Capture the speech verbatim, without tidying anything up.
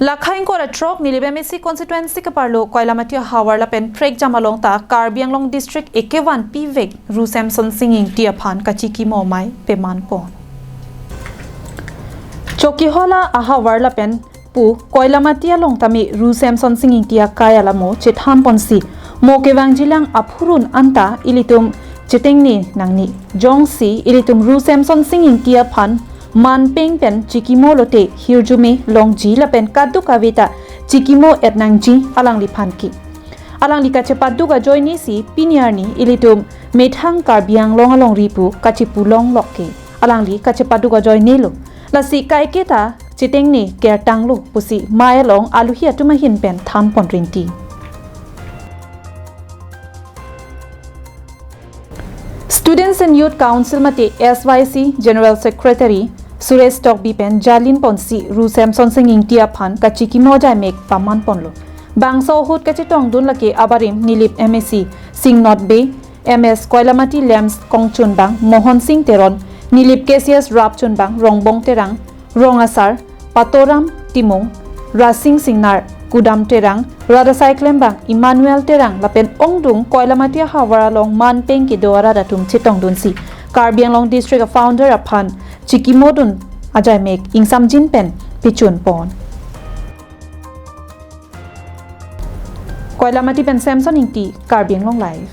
Lakhaing kora throk Nilip M A C constituency kaparlo Koilamati ahavar lapen Prekjam along ta Karbi Anglong district ekevan pivek Ru Semson Sing Ingti aphan kachikimo amei peman pon. Chokihola ahavar lapen pu Koilamati along tame Ru Semson Sing Ingti akai alamo chethan ponsi mo kevangjilang aphurun anta ilitum chetengne nangne. Jongsi ilitum Ru Semson Sing Ingti aphan manpeng pen chikimo lote hirjume longji lapen kadokave ta chikimo et nangji alangliphan ke. Alangli kachepaduk ajoine si pini arni ilitum methang Karbi Anglong alongri pu kachepu longlok ke. Alangli kachepaduk ajoinelo. Lasi kaiketa chetengne kertanglo pusi mei along aluhi atum ahin pen than pon rinti. Students and Youth Council mate S Y C General Secretary Suresh Tokbi pen jalin ponsi Ru Semson Sing Ingti aphan kachikimo ajai mek paman ponlo. Bangso ahut kachetongdun lake abarim Nilip M A C Singnath Bey, M S Koilamati Lems kongchunbang Mohon Sing Teron, Nilip K C S rapchunbang Rongbong Terang, Rong Asar Patoram Timung, Rasing Singnar, Kudam Terang, Radasai klembang Emmanuel Terang lapen ongdung Koilamati ahavar along manpeng kedo arat atum chetongdunsi Karbi Anglong District a-founder aphan chikimodun ajai mek ingsamjin pen pichun pon. Koilamati pen Samson Ingti, Karbi Anglong Live.